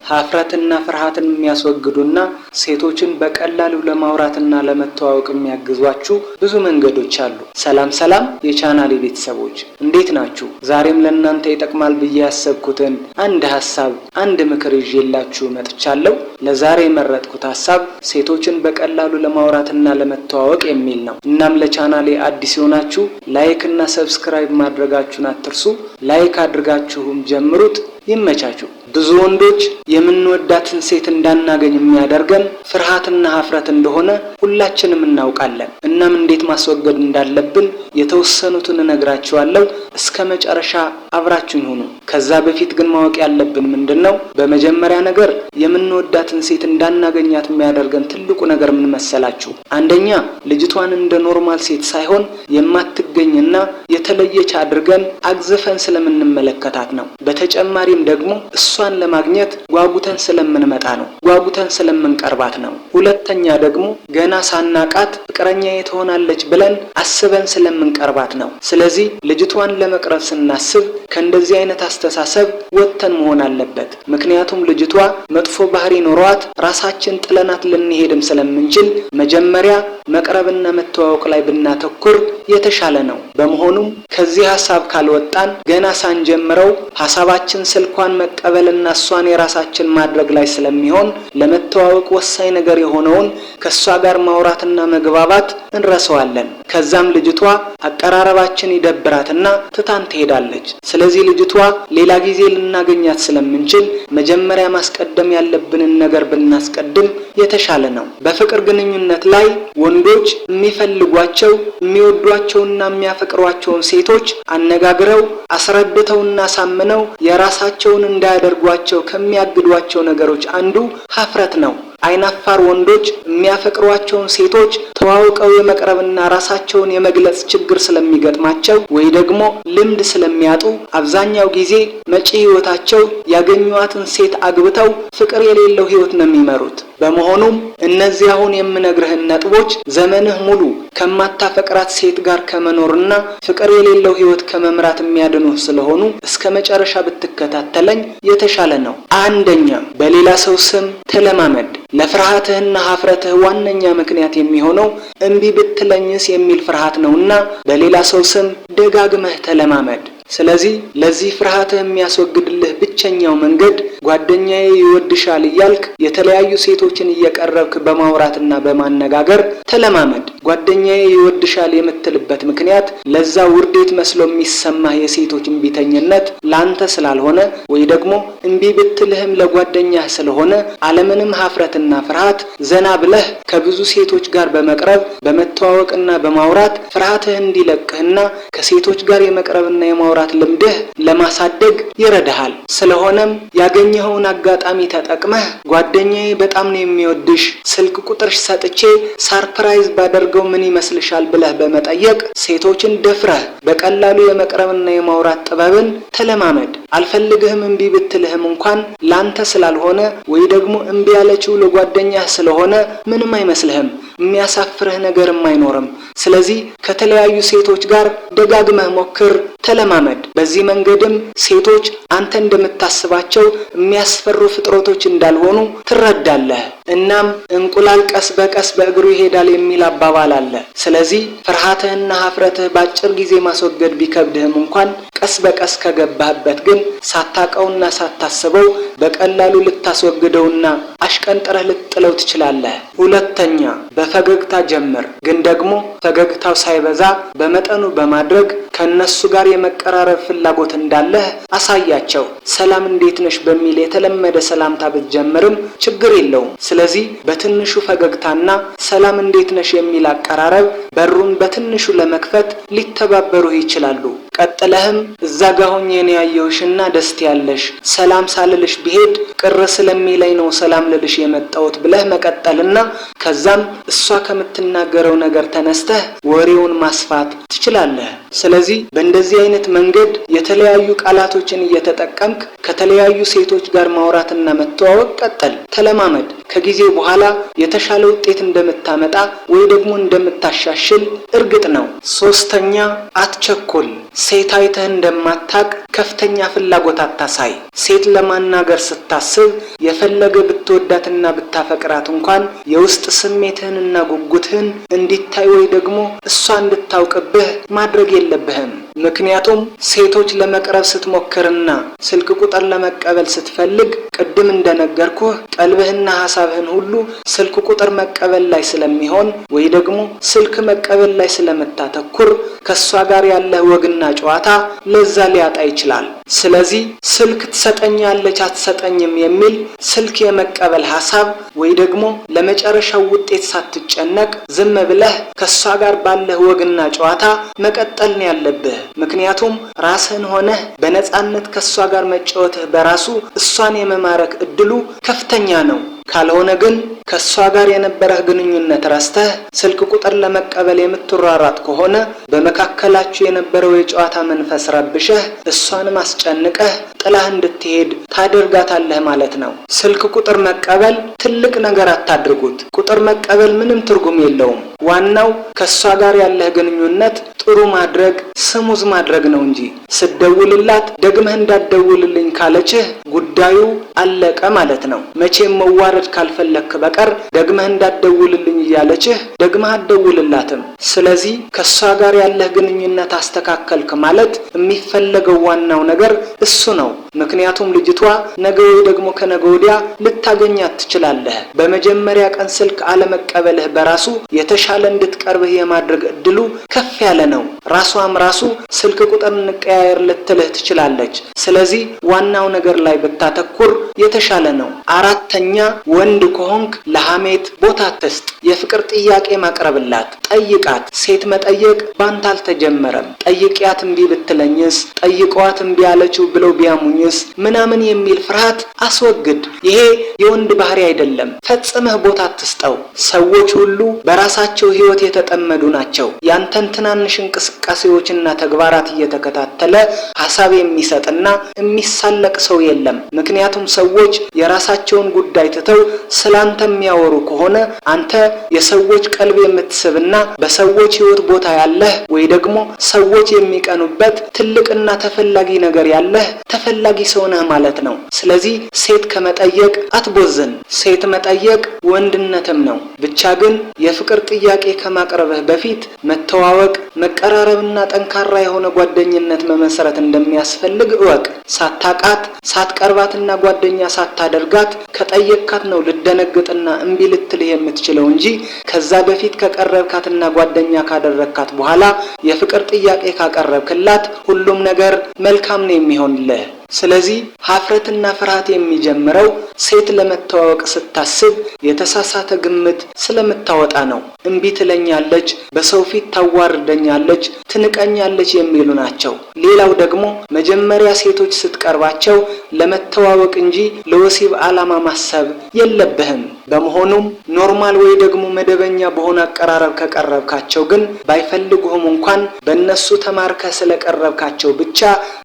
ሀፍረትና ፍርሃትን የሚያስወግዱና ሴቶችን በቀላሉ ለማውራትና ለመተዋወቅ የሚያግዟችሁ ብዙ መንገዶች አሉ። ሰላም ሰላም የቻናሌ ቤተሰቦች፣ እንዴት ናችሁ? ዛሬም ለእናንተ ይጠቅማል ብዬ ያሰብኩትን አንድ ሀሳብ፣ አንድ ምክር ይዤላችሁ መጥቻለሁ። ለዛሬ የመረጥኩት ሀሳብ ሴቶችን በቀላሉ ለማውራትና ለመተዋወቅ የሚል ነው። እናም ለቻናሌ አዲስ የሆናችሁ like እና subscribe ማድረጋችሁን አትርሱ። Like አድርጋችሁም ጀምሩት። ይመቻችሁ። ብዙ ወንዶች የምንወዳትን ሴት እንዳናገኝ የሚያደርገን ፍርሃትና ሀፍረት እንደሆነ ሁላችንም እናውቃለን። እናም እንዴት ማስወገድ እንዳለብን የተወሰኑትን እነግራችኋለሁ። እስከ መጨረሻ አብራችሁኝ ሁኑ። ከዛ በፊት ግን ማወቅ ያለብን ምንድን ነው? በመጀመሪያ ነገር የምንወዳትን ሴት እንዳናገኛት የሚያደርገን ትልቁ ነገር ምን መሰላችሁ? አንደኛ፣ ልጅቷን እንደ normal ሴት ሳይሆን የማትገኝና የተለየች አድርገን አግዝፈን ስለምንመለከታት ነው። በተጨማሪም ደግሞ እሷን ለማግኘት ጓጉተን ስለምንመጣ ነው። ጓጉተን ስለምንቀርባት ነው። ሁለተኛ ደግሞ ገና ሳናቃት ፍቅረኛዬ ትሆናለች ብለን አስበን ስለምንቀርባት ነው። ስለዚህ ልጅቷን ለመቅረብ ስናስብ ከእንደዚህ አይነት አስተሳሰብ ወጥተን መሆን አለበት። ምክንያቱም ልጅቷ መጥፎ ባህሪ ኖሯት ራሳችን ጥለናት ልንሄድም ስለምንችል መጀመሪያ መቅረብና መተዋወቅ ላይ ብናተኩር የተሻለ ነው። በመሆኑም ከዚህ ሀሳብ ካልወጣን ገና ሳንጀምረው ሀሳባችን ስልኳን መቀበልና እሷን የራሳችን ማድረግ ላይ ስለሚሆን ለመተዋወቅ ወሳኝ ነገር የሆነውን ከእሷ ጋር ማውራትና መግባባት እንረሳዋለን። ከዛም ልጅቷ አቀራረባችን ይደብራትና ትታን ትሄዳለች። ስለዚህ ልጅቷ ሌላ ጊዜ ልናገኛት ስለምንችል መጀመሪያ ማስቀደም ያለብንን ነገር ብናስቀድም የተሻለ ነው። በፍቅር ግንኙነት ላይ ወንዶች የሚፈልጓቸው፣ የሚወዷቸውና የሚያፈቅሯቸውን ሴቶች አነጋግረው፣ አስረድተውና አሳምነው የራሳቸውን እንዳያደርጓቸው ከሚያግዷቸው ነገሮች አንዱ ሀፍረት ነው። አይናፋር ወንዶች የሚያፈቅሯቸውን ሴቶች ተዋውቀው የመቅረብና ራሳቸውን የመግለጽ ችግር ስለሚገጥማቸው ወይ ደግሞ ልምድ ስለሚያጡ አብዛኛው ጊዜ መጪ ህይወታቸው ያገኟትን ሴት አግብተው ፍቅር የሌለው ህይወት ነው የሚመሩት። በመሆኑም እነዚህ አሁን የምነግርህን ነጥቦች ዘመንህ ሙሉ ከማታፈቅራት ሴት ጋር ከመኖርና ፍቅር የሌለው ህይወት ከመምራት የሚያድኑህ ስለሆኑ እስከ መጨረሻ ብትከታተለኝ የተሻለ ነው። አንደኛ፣ በሌላ ሰው ስም ተለማመድ። ለፍርሃትህና ሀፍረትህ ዋነኛ ምክንያት የሚሆነው እምቢ ብትለኝስ የሚል ፍርሃት ነውና በሌላ ሰው ስም ደጋግመህ ተለማመድ። ስለዚህ ለዚህ ፍርሃትህ የሚያስወግድልህ ብቸኛው መንገድ ጓደኛዬ ይወድሻል እያልክ የተለያዩ ሴቶችን እየቀረብክ በማውራትና በማነጋገር ተለማመድ። ጓደኛዬ ይወድሻል የምትልበት ምክንያት ለዛ ውርደት መስሎ የሚሰማህ የሴቶች እምቢተኝነት ላንተ ስላልሆነ ወይ ደግሞ እምቢ ብትልህም ለጓደኛህ ስለሆነ አለምንም ሀፍረትና ፍርሃት ዘና ብለህ ከብዙ ሴቶች ጋር በመቅረብ፣ በመተዋወቅና በማውራት ፍርሃትህ እንዲለቅህና ከሴቶች ጋር የመቅረብና የማውራት ልምድህ ለማሳደግ ይረዳሃል። ስለሆነም ያገኘኸውን አጋጣሚ ተጠቅመህ ጓደኛዬ በጣም ነው የሚወድሽ፣ ስልክ ቁጥርሽ ሰጥቼ surprise ባደርገው ምን ይመስልሻል ብለህ በመጠየቅ ሴቶችን ደፍረህ በቀላሉ የመቅረብና የማውራት ጥበብን ተለማመድ። አልፈልግህም እምቢ ብትልህም እንኳን ላንተ ስላልሆነ ወይ ደግሞ እምቢ ያለችው ለጓደኛህ ስለሆነ ምንም አይመስልህም። የሚያሳፍርህ ነገርም አይኖርም። ስለዚህ ከተለያዩ ሴቶች ጋር ደጋግመህ ሞክር፣ ተለማመድ። በዚህ መንገድም ሴቶች አንተ እንደምታስባቸው የሚያስፈሩ ፍጥረቶች እንዳልሆኑ ትረዳለህ። እናም እንቁላል ቀስ በቀስ በእግሩ ይሄዳል የሚል አባባል አለ። ስለዚህ ፍርሃትህና ሀፍረትህ ባጭር ጊዜ ማስወገድ ቢከብድህም እንኳን ቀስ በቀስ ከገባህበት ግን ሳታቀውና ሳታስበው በቀላሉ ልታስወግደውና አሽቀንጥረህ ልትጥለው ትችላለህ። ሁለተኛ፣ በፈገግታ ጀምር። ግን ደግሞ ፈገግታው ሳይበዛ በመጠኑ በማድረግ ከነሱ ጋር የመቀራረብ ፍላጎት እንዳለህ አሳያቸው። ሰላም፣ እንዴት ነሽ በሚል የተለመደ ሰላምታ ብትጀምርም ችግር የለውም። ስለዚህ በትንሹ ፈገግታና ሰላም፣ እንዴት ነሽ የሚል አቀራረብ በሩን በትንሹ ለመክፈት ሊተባበሩህ ይችላሉ። ቀጥለህም እዛ ጋ ሆኜ ነው ያየሁሽና ደስ ያለሽ፣ ሰላም ሳልልሽ ብሄድ ቅር ስለሚለኝ ነው ሰላም ልልሽ የመጣሁት ብለህ መቀጠልና ከዛም እሷ ከምትናገረው ነገር ተነስተህ ወሬውን ማስፋት ትችላለህ። ስለዚህ በእንደዚህ አይነት መንገድ የተለያዩ ቃላቶችን እየተጠቀምክ ከተለያዩ ሴቶች ጋር ማውራትና መተዋወቅ ቀጥል፣ ተለማመድ። ከጊዜ በኋላ የተሻለ ውጤት እንደምታመጣ ወይ ደግሞ እንደምታሻሽል እርግጥ ነው። ሶስተኛ፣ አትቸኩል። ሴት አይተህ እንደማታቅ ከፍተኛ ፍላጎት አታሳይ። ሴት ለማናገር ስታስብ የፈለገ ብትወዳትና ብታፈቅራት እንኳን የውስጥ ስሜትህንና ጉጉትህን እንዲታይ ወይ ደግሞ እሷ እንድታውቅብህ ማድረግ የለብህም። ምክንያቱም ሴቶች ለመቅረብ ስትሞክርና ስልክ ቁጥር ለመቀበል ስትፈልግ ቅድም እንደነገርኩህ ቀልብህና ሀሳብህን ሁሉ ስልክ ቁጥር መቀበል ላይ ስለሚሆን ወይ ደግሞ ስልክ መቀበል ላይ ስለምታተኩር ከእሷ ጋር ያለህ ወግና ጨዋታ ለዛ ሊያጣ ይችላል። ስለዚህ ስልክ ትሰጠኛለች አትሰጠኝም የሚል ስልክ የመቀበል ሀሳብ ወይ ደግሞ ለመጨረሻው ውጤት ሳትጨነቅ ዝም ብለህ ከእሷ ጋር ባለህ ወግና ጨዋታ መቀጠል ነው ያለብህ። ምክንያቱም ራስህን ሆነህ በነፃነት ከእሷ ጋር መጫወትህ በራሱ እሷን የመማረክ እድሉ ከፍተኛ ነው። ካልሆነ ግን ከእሷ ጋር የነበረህ ግንኙነት ረስተህ ስልክ ቁጥር ለመቀበል የምትሯሯጥ ከሆነ በመካከላችሁ የነበረው የጨዋታ መንፈስ ረብሸህ እሷንም አስጨንቀህ ጥላህ እንድትሄድ ታደርጋታለህ ማለት ነው። ስልክ ቁጥር መቀበል ትልቅ ነገር አታድርጉት። ቁጥር መቀበል ምንም ትርጉም የለውም። ዋናው ከእሷ ጋር ያለህ ግንኙነት ጥሩ ማድረግ፣ smooth ማድረግ ነው እንጂ ስደውልላት ደግመህ እንዳትደውልልኝ ካለችህ ጉዳዩ አለቀ ማለት ነው። መቼም መዋረድ ካልፈለክ በቀር ደግመህ እንዳትደውልልኝ እያለችህ ደግመህ አትደውልላትም። ስለዚህ ከእሷ ጋር ያለህ ግንኙነት አስተካከልክ ማለት የሚፈለገው ዋናው ነገር እሱ ነው። ምክንያቱም ልጅቷ ነገ ወይ ደግሞ ከነገ ወዲያ ልታገኛት ትችላለህ። በመጀመሪያ ቀን ስልክ አለመቀበልህ በራሱ የተሻለ እንድትቀርብህ የማድረግ እድሉ ከፍ ያለ ነው። ራሷም ራሱ ስልክ ቁጥር እንቀያየር ልትልህ ትችላለች። ስለዚህ ዋናው ነገር ላይ ብታተኩር የተሻለ ነው። አራተኛ፣ ወንድ ከሆንክ ለሐሜት ቦታ አትስጥ። የፍቅር ጥያቄ ማቅረብላት፣ ጠይቃት። ሴት መጠየቅ ባንተ አልተጀመረም። ጠይቂያት እምቢ ብትለኝስ፣ ጠይቀዋት እምቢ ያለችው ብለው ቢያሙኝስ ምናምን የሚል ፍርሃት አስወግድ። ይሄ የወንድ ባህሪ አይደለም። ፈጽመህ ቦታ አትስጠው። ሰዎች ሁሉ በራሳቸው ሕይወት የተጠመዱ ናቸው። ያንተን ትናንሽ እንቅስቃሴዎችና ተግባራት እየተከታተለ ሀሳብ የሚሰጥና የሚሳለቅ ሰው የለም። ምክንያቱም ሰዎች የራሳቸውን ጉዳይ ትተው ስላንተ የሚያወሩ ከሆነ አንተ የሰዎች ቀልብ የምትስብና በሰዎች ሕይወት ቦታ ያለህ ወይ ደግሞ ሰዎች የሚቀኑበት ትልቅና ተፈላጊ ነገር ያለህ ተፈላጊ ሰው ነህ ማለት ነው። ስለዚህ ሴት ከመጠየቅ አትቦዝን። ሴት መጠየቅ ወንድነትም ነው። ብቻ ግን የፍቅር ጥያቄ ከማቅረብህ በፊት መተዋወቅ፣ መቀራረብና ጠንካራ የሆነ ጓደኝነት መመስረት እንደሚያስፈልግ እወቅ። ሳታቃት፣ ሳትቀርባትና ጓደኛ ሳታደርጋት ከጠየቅካት ነው ልደነግጥና እምቢ ልትልህ የምትችለው እንጂ ከዛ በፊት ከቀረብካትና ጓደኛ ካደረግካት በኋላ የፍቅር ጥያቄ ካቀረብክላት ሁሉም ነገር መልካም ነው የሚሆንልህ። ስለዚህ ሀፍረትና ፍርሃት የሚጀምረው ሴት ለመተዋወቅ ስታስብ የተሳሳተ ግምት ስለምታወጣ ነው። እምቢ ትለኛለች፣ በሰው ፊት ታዋርደኛለች፣ ትንቀኛለች የሚሉ ናቸው። ሌላው ደግሞ መጀመሪያ ሴቶች ስትቀርባቸው ለመተዋወቅ እንጂ ለወሲብ ዓላማ ማሰብ የለብህም። በመሆኑም normal ወይ ደግሞ መደበኛ በሆነ አቀራረብ ከቀረብካቸው ግን ባይፈልጉህም እንኳን በእነሱ ተማርከህ ስለቀረብካቸው ብቻ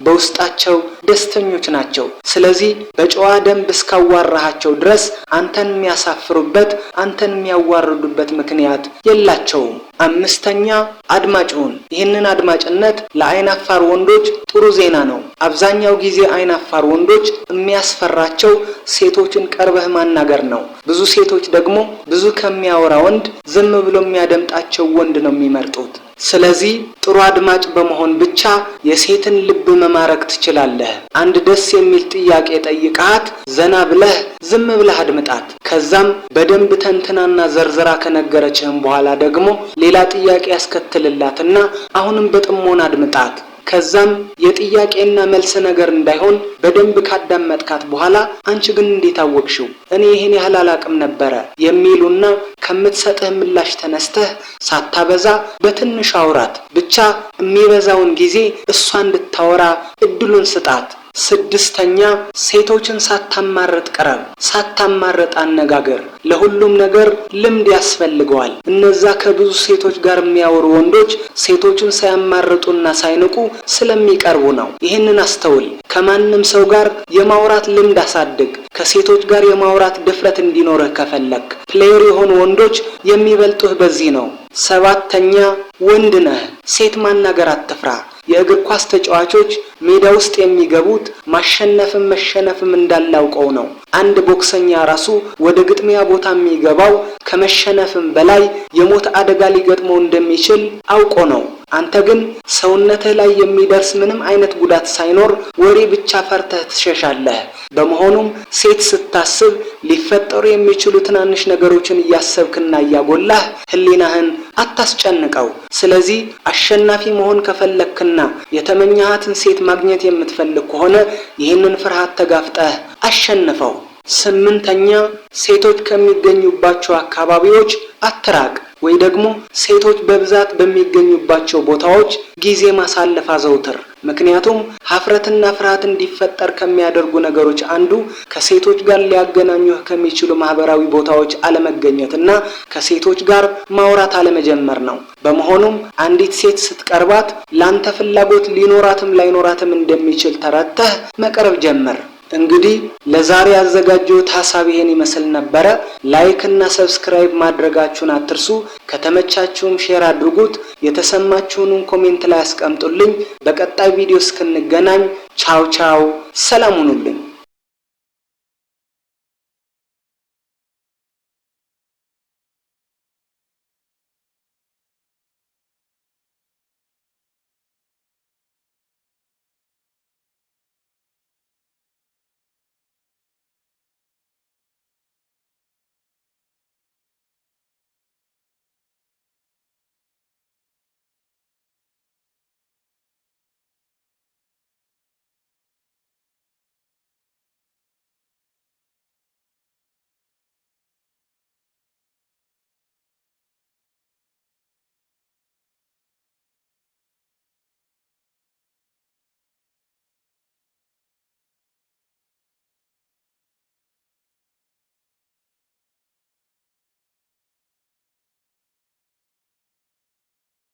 በውስጣቸው ደስተኞች ናቸው። ስለዚህ በጨዋ ደንብ እስካዋራሃቸው ድረስ አንተን የሚያሳፍሩበት፣ አንተን የሚያዋርዱበት ምክንያት የላቸውም። አምስተኛ፣ አድማጭ ሁን። ይህንን አድማጭነት ለአይናፋር ወንዶች ጥሩ ዜና ነው። አብዛኛው ጊዜ አይናፋር ወንዶች የሚያስፈራቸው ሴቶችን ቀርበህ ማናገር ነው። ብዙ ሴቶች ደግሞ ብዙ ከሚያወራ ወንድ ዝም ብሎ የሚያደምጣቸው ወንድ ነው የሚመርጡት። ስለዚህ ጥሩ አድማጭ በመሆን ብቻ የሴትን ልብ መማረክ ትችላለህ። አንድ ደስ የሚል ጥያቄ ጠይቀሃት ዘና ብለህ ዝም ብለህ አድምጣት። ከዛም በደንብ ተንትናና ዘርዝራ ከነገረችህም በኋላ ደግሞ ሌላ ጥያቄ ያስከትልላትና አሁንም በጥሞና አድምጣት። ከዛም የጥያቄና መልስ ነገር እንዳይሆን በደንብ ካዳመጥካት በኋላ አንቺ ግን እንዴት አወቅሽው? እኔ ይህን ያህል አላቅም ነበረ የሚሉና ከምትሰጥህ ምላሽ ተነስተህ ሳታበዛ በትንሹ አውራት። ብቻ የሚበዛውን ጊዜ እሷ እንድታወራ እድሉን ስጣት። ስድስተኛ፣ ሴቶችን ሳታማርጥ ቅረብ፣ ሳታማርጥ አነጋገር። ለሁሉም ነገር ልምድ ያስፈልገዋል። እነዛ ከብዙ ሴቶች ጋር የሚያወሩ ወንዶች ሴቶችን ሳያማርጡና ሳይንቁ ስለሚቀርቡ ነው። ይህንን አስተውል። ከማንም ሰው ጋር የማውራት ልምድ አሳድግ። ከሴቶች ጋር የማውራት ድፍረት እንዲኖርህ ከፈለክ። Player የሆኑ ወንዶች የሚበልጡህ በዚህ ነው። ሰባተኛ፣ ወንድ ነህ፣ ሴት ማናገር አትፍራ። የእግር ኳስ ተጫዋቾች ሜዳ ውስጥ የሚገቡት ማሸነፍም መሸነፍም እንዳለ አውቀው ነው። አንድ ቦክሰኛ ራሱ ወደ ግጥሚያ ቦታ የሚገባው ከመሸነፍም በላይ የሞት አደጋ ሊገጥመው እንደሚችል አውቆ ነው። አንተ ግን ሰውነትህ ላይ የሚደርስ ምንም አይነት ጉዳት ሳይኖር ወሬ ብቻ ፈርተህ ትሸሻለህ። በመሆኑም ሴት ስታስብ ሊፈጠሩ የሚችሉ ትናንሽ ነገሮችን እያሰብክና እያጎላህ ህሊናህን አታስጨንቀው። ስለዚህ አሸናፊ መሆን ከፈለክና የተመኘሃትን ሴት ማግኘት የምትፈልግ ከሆነ ይህንን ፍርሃት ተጋፍጠህ አሸንፈው። ስምንተኛ፣ ሴቶች ከሚገኙባቸው አካባቢዎች አትራቅ ወይ ደግሞ ሴቶች በብዛት በሚገኙባቸው ቦታዎች ጊዜ ማሳለፍ አዘውትር። ምክንያቱም ሀፍረትና ፍርሃት እንዲፈጠር ከሚያደርጉ ነገሮች አንዱ ከሴቶች ጋር ሊያገናኙህ ከሚችሉ ማህበራዊ ቦታዎች አለመገኘትና ከሴቶች ጋር ማውራት አለመጀመር ነው። በመሆኑም አንዲት ሴት ስትቀርባት ላንተ ፍላጎት ሊኖራትም ላይኖራትም እንደሚችል ተረድተህ መቅረብ ጀምር። እንግዲህ ለዛሬ ያዘጋጀሁት ሀሳብ ይሄን ይመስል ነበረ። Like እና subscribe ማድረጋችሁን አትርሱ። ከተመቻችሁም share አድርጉት። የተሰማችሁንም comment ላይ አስቀምጡልኝ። በቀጣይ ቪዲዮ እስክንገናኝ ቻው ቻው፣ ሰላም ሁኑልኝ።